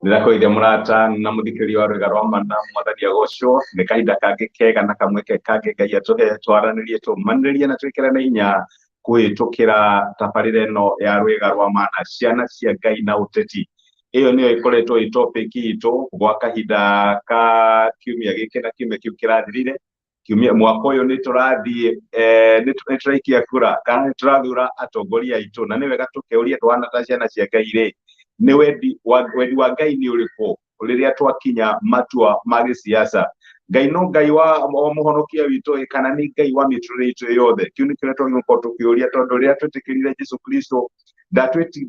Ndĩrakũgeithia mũrata na mũthikĩrĩria wa Rwĩga rwa Mana, Mwathani agocwo. Nĩ kahinda kangĩ kega na kamweke kangĩ Ngai atũhe twaranĩrie, tũmanĩrĩrie na twĩkĩrane hinya kũhĩtũkĩra tabarĩra ĩno ya Rwĩga rwa Mana, ciana cia Ngai na ũteti. Ĩyo nĩyo ĩkoretwo ĩ topic itũ gwa kahinda ka kiumia gĩkĩ na kiumia kĩu kĩrathirire. Kiumia mwaka ũyũ nĩ tũrathiĩ nĩ tũraikia kura kana nĩ tũrathura atongoria aitũ, na nĩ wega tũkeuria tũhana ta ciana cia Ngai rĩ, nĩ wendi wa Ngai nĩ ũrĩkũ rĩrĩa twakinya matua ma gĩsiasa? Ngai no Ngai wa mũhonokia witũ ĩ, kana nĩ Ngai wa mĩtũrĩre itũ yothe? Kĩu nĩ kĩrĩa twagĩrĩirwo gũkorwo tũkĩũria, tondũ rĩrĩa twĩtĩkĩrire Jesu Kristo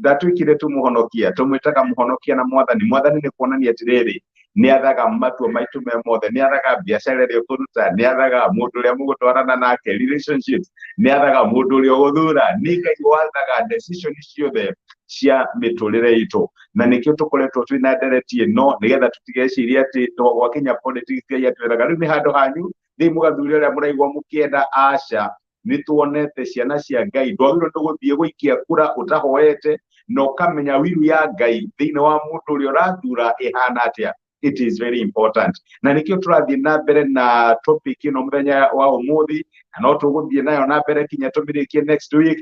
ndatwĩkire tu mũhonokia, tũmwĩtaga mũhonokia na mwathani. Mwathani nĩ kuonania atĩrĩrĩ, nĩ athaga matua maitũ me mothe, nĩ athaga biacara ĩrĩa ũkũruta, nĩ athaga mũndũ ũrĩa mũgũtwarana nake, relationships, nĩ athaga mũndũ ũrĩa ũgũthura. Nĩ Ngai wathaga decision ciothe cia mĩtũrĩre itũ, na nĩkĩo tũkoretwo twĩna ndereti ĩno, nĩgetha tũtigecirie atĩ gwakinya politics Ngai atwĩraga rĩu nĩ handũ hanyu, thĩi mũgathure ũrĩa mũraigua mũkĩenda. Aca, nĩ tuonete ciana cia Ngai ndwagĩrĩirwo nĩ gũthiĩ gũikia kura ũtahoete na ũkamenya wiru ya Ngai thĩinĩ wa mũndũ ũrĩa ũrathura ĩhana atĩa. It is very important, na nĩkĩo tũrathiĩ na mbere na topic ĩno mũthenya wa ũmũthĩ, na no tũgũthiĩ nayo na mbere kinya tũmĩrĩkie next week,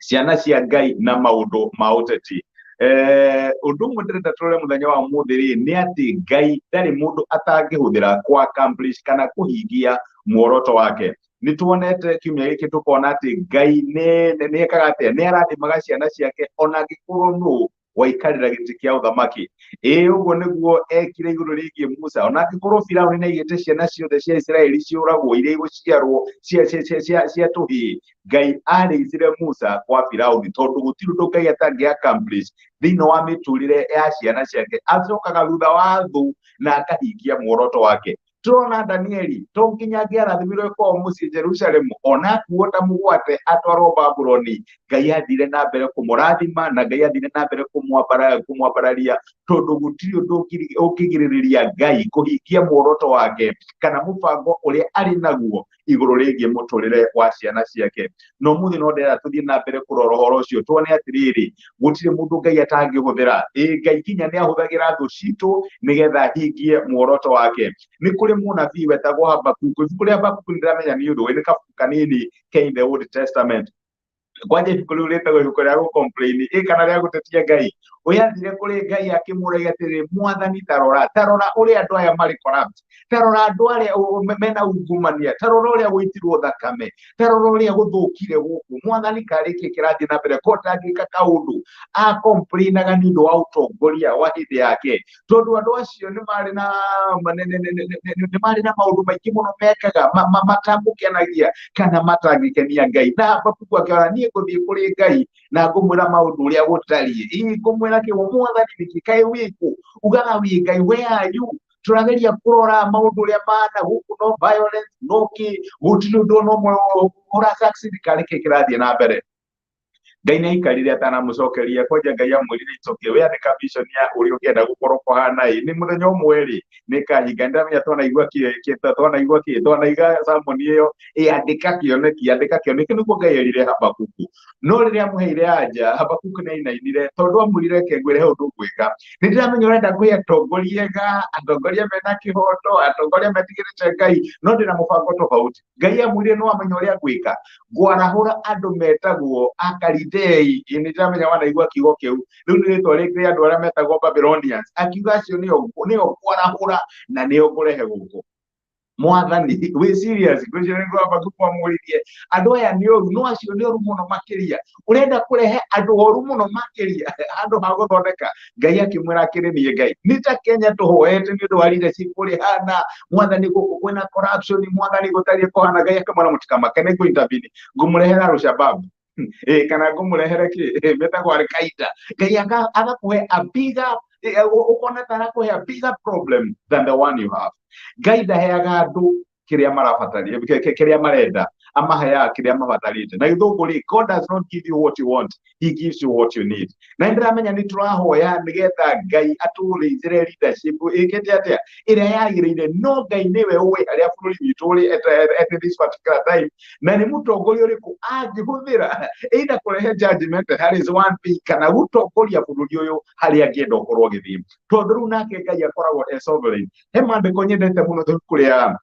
ciana cia Ngai na maũndũ ma ũteti. Ũndũ ũmwe ndĩrenda tũrore mũthenya wa ũmũthĩ rĩ, nĩ atĩ Ngai ndarĩ mũndũ atangĩhũthĩra kũ accomplish kana kũhingia muoroto wake. Nĩ tuonete kiumia gĩkĩ tũkona atĩ Ngai nĩ ekaga atĩa? Nĩ arathimaga ciana ciake ona angĩkorwo nũ waikarĩra gĩtĩ kĩa ũthamaki. Ĩĩ, ũguo nĩguo ekire igũrũ rĩgiĩ Musa. Ona angĩkorwo Firaũni nĩ aigĩte ciana ciothe cia Isiraeli ciũragwo iria igũciarwo cia tũhĩĩ, Ngai arĩithire Musa kwa Firaũni, tondũ gũtirĩ ũndũ Ngai atangĩ accomplish thĩinĩ wa mĩtũrĩre ya ciana ciake. Acokaga thutha wa thũ na akahingia muoroto wake. Turona Danieli to nginya angĩarathimirwo kwao mũciĩ Jerusalemu, ona akuo ta mũgwate atwarwo Babuloni, Ngai athire na mbere kũmũrathima na Ngai athire na mbere kũmwambararia, tondũ gũtirĩ ũndũ ũngĩgirĩrĩria Ngai kũhingia muoroto wake kana mũbango ũrĩa arĩ naguo igũrũ rĩgiĩ mũtũrĩre wa ciana ciake. Na ũmũthĩ no ndĩrenda tũthiĩ na mbere kũrora ũhoro ũcio, tuone atĩrĩrĩ, gũtirĩ mũndũ Ngai atangĩhũthĩra. Ĩ, Ngai nginya nĩ ahũthagĩra thũ citũ nĩgetha ahingie muoroto wake. Nĩ kũrĩ mũnabii wetagwo Habakuku. Ibuku rĩa Habakuku nĩ ndĩramenya nĩ ũrũĩ, nĩ kabuku kanini ke in the Old Testament. Kwanja ibuku rĩu rĩtagwo ibuku rĩa gũcomplain ĩ kana rĩa gũtetia Ngai. Ũyũ athire kũrĩ Ngai akĩmũragia atĩrĩ, "Mwathani, tarora, tarora ũrĩa andũ aya marĩ corrupt, tarora andũ arĩa mena ungumania, tarora ũrĩa gũitirwo thakame, tarora ũrĩa gũthũkire gũkũ. Mwathani, karĩ kĩ kĩrathiĩ na mbere ko ndangĩka kaũndũ?" Acomplainaga nĩ ũndũ wa ũtongoria wa hĩndĩ yake, tondũ andũ acio nĩ marĩ na maũndũ maingĩ mũno mekaga matamũkenagia kana matangĩkenia Ngai. Na Habakuku akĩona, niĩ ngũthiĩ kũrĩ Ngai na ngũmwĩra maũndũ ũrĩa gũtariĩ. Ĩ, ngũmwĩra kĩo, "Mwathani, nĩkĩ kaĩ wĩkũ ugaga wĩ Ngai? Where are you? Tũrageria kũrora maũndũ ũrĩa mana gũkũ, no violence, no kĩ, gũtirĩ ũndũ ona ũmwe ũra succeed. Karĩ kĩ kĩrathiĩ na mbere?" Ngai nĩ aikarire atanamũcokeria. Kwanja Ngai amwĩrire, "It's okay, we andĩka vision ya ũrĩa ũngĩenda gũkorwo kũhana ĩ nĩ mũthenya ũmwe rĩ nĩ kahinga." Ndĩramenya twanaigua kĩ twanaiga sermon ĩyo ĩ, andĩka kĩoneki, andĩka kĩoneki, nĩguo Ngai erire Habakuku. No rĩrĩa amũheire anja, Habakuku nĩ ainainire, tondũ amwĩrire, "Reke ngwĩre, he ũndũ ngwĩka. Nĩ ndĩramenya ũrenda ngũhe atongoria ega, atongoria mena kĩhoto, atongoria metigĩrĩte Ngai, no ndĩna mũbango tofauti." Ngai amwĩrire, "No amenya ũrĩa ngwĩka? Ngwarahũra andũ metagwo Akalidei." Ĩ, nĩ ndĩramenya wanaigua kiugo kĩu. Rĩu nĩ rĩtwa rĩngĩ rĩa andũ arĩa metagwo Babylonians. Akiuga acio nĩo ngwarahũra na nĩo ngũrehe gũkũ. "Mwathani, wĩ serious?" Ngwĩciria nĩguo Habakuku amũririe. "Andũ aya nĩ oru, no acio nĩ oru mũno makĩria. Ũrenda kũrehe andũ oru mũno makĩria handũ ha gũthondeka?" Ngai akĩmwĩra akĩrĩ, "Niĩ Ngai nĩ ta Kenya tũhoete nĩ ũndũ wa leadership ũrĩa hana. Mwathani, gũkũ kwĩna corruption. Mwathani, gũtariĩ kũhana." Ngai akĩmwĩra, "Mũtikamake, nĩ ngũ intervene. Ngũmũrehera Al-Shabaab ĩ kana ngũmũrehere kĩ metagwo Al-Qaeda." Ngai agakũhe a bigger ũkona ta arakũhe a bigger problem than the one you have. Ngai ndaheaga andũ kĩrĩa marabataria, kĩrĩa marenda. Amaheaga kĩrĩa mabatarĩte. Na gĩthũngũ rĩ, God does not give you what you want, he gives you what you need. Na nĩ ndĩramenya nĩ tũrahoya nĩgetha Ngai atũrĩithĩre leadership ĩkĩte atĩa ĩrĩa yagĩrĩire, no Ngai nĩwe ũĩ harĩa bũrũri witũ ũrĩ at this particular time, na nĩ mũtongoria ũrĩkũ angĩhũthĩra either kũrehe judgment, that is one thing, kana gũtongoria bũrũri ũyũ harĩa angĩenda ũkorwo ũgĩthiĩ, tondũ rĩu nake Ngai akoragwo e sovereign. He maandĩko nyendete mũno ibuku rĩa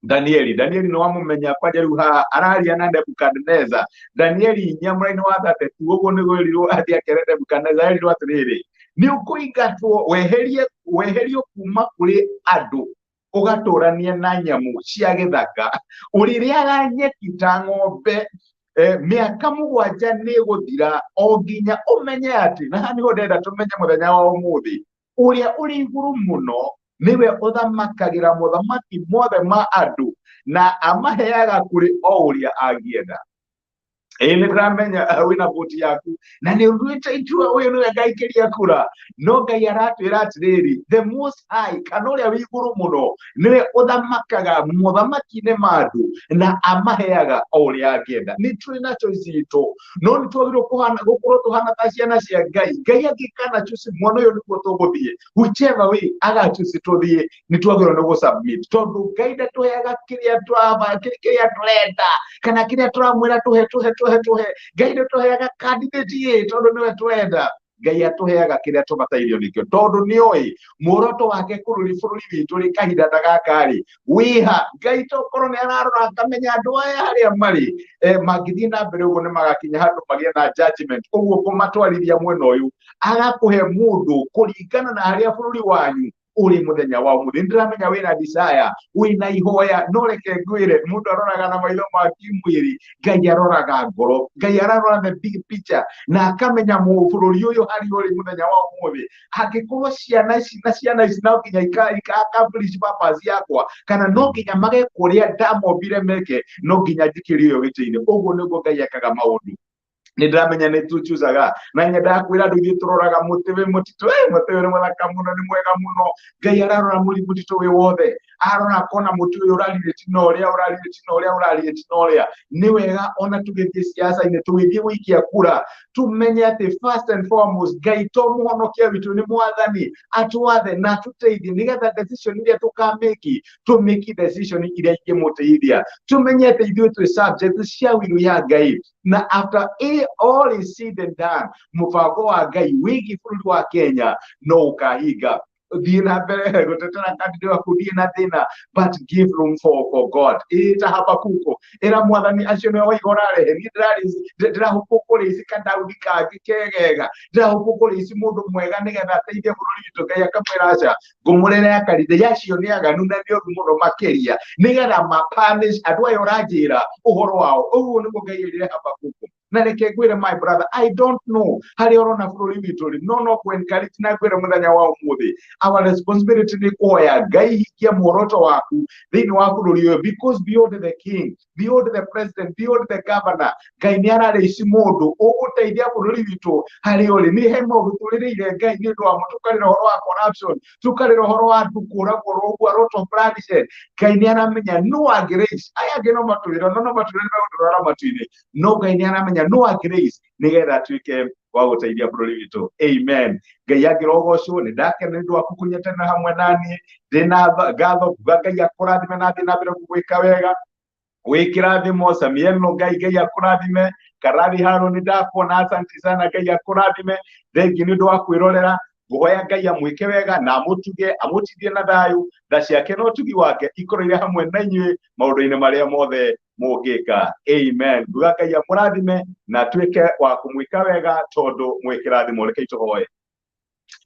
Danieli. Danieli nĩ wamũmenya kwanja rĩu haha araria na Nebukadneza. Danieli 4 mũraini wa 32, ũguo nĩguo erirwo athiĩ akere Nebukadneza, erirwo atĩrĩrĩ, nĩ ũkũingatwo weherie weherio kuma kũrĩ andũ ũgatũranie na nyamũ cia gĩthaka, ũrĩrĩaga nyeki ta ng'ombe, mĩaka 7 nĩ ĩgũthira o nginya ũmenye atĩ, na haha nĩho ndĩrenda tũmenye mũthenya wa ũmũthĩ, ũrĩa ũrĩ igũrũ mũno nĩwe ũthamakagĩra mothamaki mothe ma andũ na amaheaga kũrĩ o ũrĩa angĩenda. Ĩĩ, nĩ ndĩramenya wĩna voti yaku na nĩ ũtuĩte itua, ũyũ nĩwe ngaikĩria kura, no Ngai aratwĩra atĩrĩrĩ, the Most High, kana ũrĩa wĩ igũrũ mũno, nĩwe ũthamakaga mothamaki-inĩ ma andũ na amaheaga o ũrĩa angĩenda. Nĩ tũrĩ na choice itũ, no nĩ twagĩrĩirwo gũkorwo tũhana ta ciana cia Ngai. Ngai angĩkana choice mwana ũyũ nĩguo tũgũthiĩ, whichever way agachoose tũthiĩ, nĩ twagĩrĩirwo nĩ gũsubmit, tondũ Ngai ndatũheaga kĩrĩa tũrenda kana kĩrĩa tũramwĩra tũhe tũhe tũhe tũhe. Ngai ndatũheaga candidate ĩ tondũ nĩwe twenda. Ngai atũheaga kĩrĩa tũbatairio nĩkĩo, tondũ nĩoĩ muoroto wake bũrũri witũ rĩ kahinda ta gaka rĩ wĩha. Ngai tokorwo nĩ ararora akamenya andũ aya harĩa marĩ, mangĩthiĩ na mbere ũguo nĩ magakinya handũ magĩe na judgment, ũguo kũmatwarithia mwena ũyũ, agakũhe mũndũ kũringana na harĩa bũrũri wanyu ũrĩ mũthenya wa ũmũthĩ. Nĩndĩramenya wĩna desire, wĩna ihoya, no reke ngwĩre, mũndũ aroraga na maitho ma kĩmwĩrĩ, Ngai aroraga ngoro. Ngai ararora the big picture na akamenya bũrũri ũyũ harĩa ũrĩ mũthenya wa ũmũthĩ, angĩkorwo ciana ici na ciana ici no nginya ika accomplish purpose yakwa, kana no nginya mage kũrĩa ndamombire meke, no nginya njikĩrie ũyũ gĩtĩ-inĩ. Ũguo nĩguo Ngai ekaga maũndũ. Nĩ ndĩramenya nĩ tuchuzaga na nyendaga kwĩra andũ ithuĩ tũroraga mũtĩ wĩ mũtitũ, mũtĩ ũyũ nĩ mũthaka mũno, nĩ mwega mũno. Ngai ararora mũtitũ wĩ wothe, arora akona mũtĩ ũyũ ũrarirĩti na ũrĩa ũrarirĩti na ũrĩa ũrarirĩti na ũrĩa. Nĩ wega ona tũgĩthiĩ siasa-inĩ, tũgĩthiĩ gũikia kura, tũmenye atĩ first and foremost Ngai to mũhonokia witũ, nĩ mwathani, atwathe na atũteithie nĩgetha decision iria tũkamĩki, tũmĩki decision iria ingĩmũteithia. Tũmenye atĩ ithuĩ twĩ subject cia wiru ya Ngai, na after all is said and done, mũbango wa Ngai wĩgiĩ bũrũri wa Kenya no ũkahinga. Thiĩ na mbere gũtetera candidate waku, thiĩ na thĩna, but give room for God. Ĩ ta Habakuku, ĩra mwathani acio nĩwe waiga ũrarehe, niĩ ndĩrahũkwo kũrĩici kadaudi kangĩ kegega, ndĩrahũkwo kũrĩici mũndũ mwega nĩgetha ateithie bũrũri witũ. Ngai akamwĩra aca, ngũmũrere akarinde acio nĩ aganu na nĩ oru mũno makĩria, nĩgetha mapanish andũ aya ũranjĩra ũhoro wao. Ũguo nĩguo Ngai erire Habakuku. Na reke ngwĩre, my brother, I don't know harĩa ũrona bũrũri witũ rĩ, no kũ encourage na ngwĩre mũthenya wa ũmũthĩ, our responsibility nĩ kũhoya Ngai hingie muoroto waku thĩinĩ wa bũrũri ũyũ, because beyond the king, beyond the president, beyond the governor, Ngai nĩ ararĩici mũndũ ũgũteithia bũrũri witũ harĩa ũrĩ. Nĩ he maũndũ tũrĩrĩire Ngai nĩ ũndũ wamo, tũkarĩra ũhoro wa corruption, tũkarĩra ũhoro wa andũ kũragwo ũguo, a lot of bloodshed. Ngai nĩ aramenya no angĩraise aya angĩ, no matwĩra no matwĩra nĩ megũtũrwara matu-inĩ, no Ngai nĩ aramenya no angĩraise nĩgetha atuĩke wa gũteithia bũrũri witũ. Amen. Ngai angĩrogocwo. Nĩ ndakena nĩ ũndũ waku kũnyitanĩra hamwe naniĩ. Ndĩna ngatho kuga Ngai akũrathime na athiĩ na mbere gũgwĩka wega. Wĩkĩrathimo Samieno, Ngai akũrathime. Karari Haruni, ndakuona, asante sana, Ngai akũrathime. Thengi nĩ ũndũ wa kwĩrorera. Ngũhoya Ngai amwĩke wega na amũtuge, amũtithie na thayũ. Tha ciake na ũtugi wake ikorwo irĩ hamwe na inyuĩ maũndũ-inĩ marĩa mothe mũngĩka. Amen. Nguga Ngai amũrathime na atuĩke wa kũmwĩka wega, tondũ mwĩkĩrathimo. Rekei tũhoe.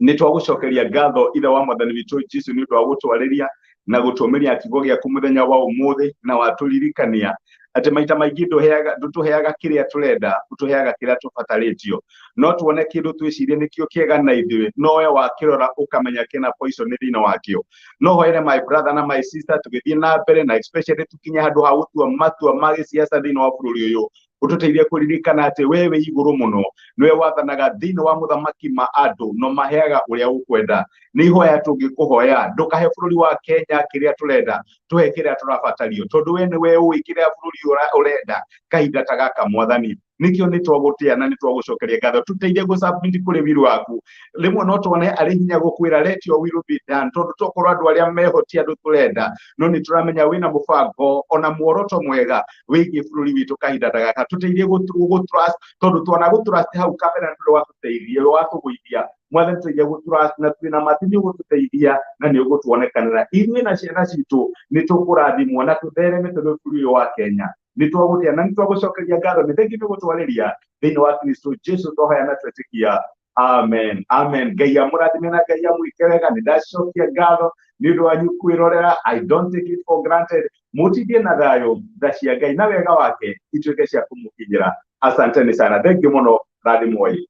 Nĩ twagũcokeria ngatho, Ithe wa mwathani witũ Jesu, nĩ ũndũ wa gũtwarĩria na gũtũmĩria kiugo gĩaku mũthenya wa ũmũthĩ, na watũririkania atĩ maita maingĩ ndũtũheaga kĩrĩa tũrenda, ũtũheaga kĩrĩa tũbatarĩtio. No tuone kĩndũ twĩcirie nĩkĩo kĩega na ithuĩ, no we wakĩrora ũkamenya kĩna poison thĩinĩ wakĩo. No hoere my brother na my sister, tũgĩthiĩ na mbere na especially tũkinye handũ ha gũtua matua ma gĩsiasa thĩinĩ wa bũrũri ũyũ. Ũtũteithie kũririkana atĩ we wĩ igũrũ mũno, nĩwe wathanaga thĩinĩ wa mũthamaki ma andũ, no maheaga ũrĩa ũkwenda. Nĩ ihoya tũngĩkũhoya, ndũkahe bũrũri wa Kenya kĩrĩa tũrenda, tũhe kĩrĩa tũrabatario, tondũ we nĩwe ũĩ kĩrĩa bũrũri ũrenda kahinda ta gaka Mwathani. Nĩkĩo nĩ twagũtĩa na nĩ twagũcokeria ngatho. Tũteithie gũ-submit kũrĩ will waku. Rĩmwe no tuone arĩ hinya gũkwĩra let your will be done, tondũ tokorwo andũ arĩa meho ti andũ tũrenda, no nĩ tũramenya wĩna mũbango ona muoroto mwega wĩgiĩ bũrũri witũ kahinda ta gaka. Tũteithie gũ-trust, tondũ twana gũ-trust hau kabere nĩ ũndũ watũteithia, watũgũithia. Mwathani, tũteithie gũ-trust na twĩna mati nĩ ũgũtũteithia na nĩ ũgũtuonekanĩra. Ithuĩ na ciana citũ nĩ tũkũrathimwo na tũthereme tũrĩ bũrũri ũyũ wa Kenya. Nĩ twagũtĩa na nĩ twagũcokeria ngatho. Nĩ thengi nĩ gũtwarĩria thĩinĩ wa Kristo Jesu twahoya na twetĩkia, amen, amen. Ngai amũrathime na Ngai amwĩke wega. Nĩ ndacokia ngatho nĩ ũndũ wanyu kwĩrorera. I don't take it for granted. Mũtindie na thayũ, tha cia Ngai na wega wake ituĩke cia kũmũkinyĩra. Asanteni sana, thank you mũno, rathimwoi.